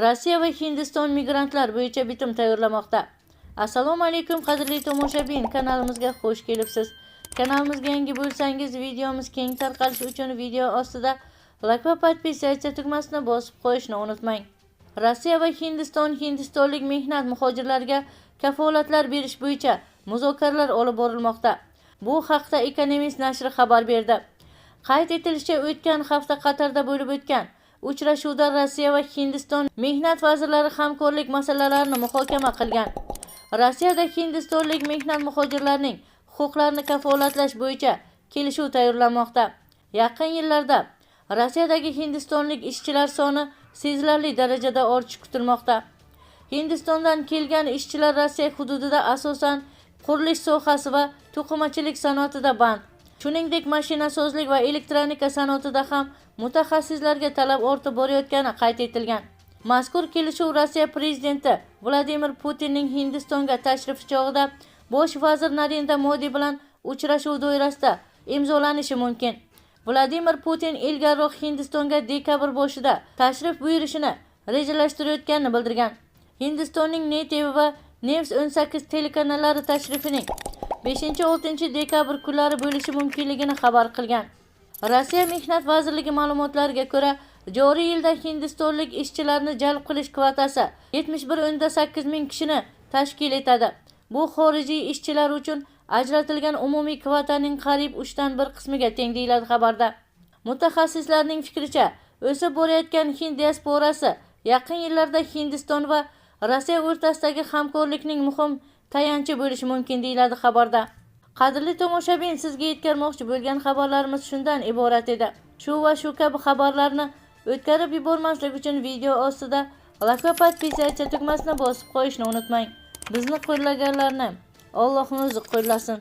Rossiya va Hindiston migrantlar bo'yicha bitim tayyorlamoqda. Assalomu alaykum, qadrli tomoshabin, kanalimizga xush kelibsiz. Kanalimizga yangi bo'lsangiz, videomiz keng tarqalishi uchun video ostida like va подписаться tugmasini bosib qo'yishni unutmang. Rossiya va Hindiston hindistonlik mehnat muhojirlariga kafolatlar berish bo'yicha muzokaralar olib borilmoqda. Bu haqda Economist nashri xabar berdi. Qayd etilishicha, o'tgan hafta Qatarda bo'lib o'tgan uchrashuvda Rossiya va Hindiston mehnat vazirlari hamkorlik masalalarini muhokama qilgan. Rossiyada hindistonlik mehnat muhojirlarining huquqlarini kafolatlash bo'yicha kelishuv tayyorlanmoqda. Yaqin yillarda Rossiyadagi hindistonlik ishchilar soni sezilarli darajada ortishi kutilmoqda. Hindistondan kelgan ishchilar Rossiya hududida asosan qurilish sohasi va to'qimachilik sanoatida band. Shuningdek, mashinasozlik va elektronika sanoatida ham mutaxassislarga talab ortib borayotgani qayd etilgan. Mazkur kelishuv Rossiya prezidenti Vladimir Putinning Hindistonga tashrifi chog'ida bosh vazir Narendra Modi bilan uchrashuv doirasida imzolanishi mumkin. Vladimir Putin ilgariroq Hindistonga dekabr boshida tashrif buyurishini rejalashtirayotganini bildirgan. Hindistonning NTV va News 18 telekanallari tashrifining 5-6 dekabr kunlari bo'lishi mumkinligini xabar qilgan. Rossiya Mehnat vazirligi ma'lumotlariga ko'ra, joriy yilda hindistonlik ishchilarni jalb qilish kvotasi 71,8 ming kishini tashkil etadi. Bu xorijiy ishchilar uchun ajratilgan umumiy kvotaning qariyb uchdan bir qismiga teng, deyiladi xabarda. Mutaxassislarning fikricha, o'sib borayotgan hind diasporasi yaqin yillarda Hindiston va Rossiya o'rtasidagi hamkorlikning muhim tayanchi bo'lishi mumkin, deyiladi xabarda. Qadrli tomoshabin, sizga yetkazmoqchi bo'lgan xabarlarimiz shundan iborat edi. Shu va shu kabi xabarlarni o'tkazib yubormaslik uchun video ostida like va подписаться tugmasini bosib qo'yishni unutmang. Bizni qo'llaganlarni Allohning o'zi qo'llasin.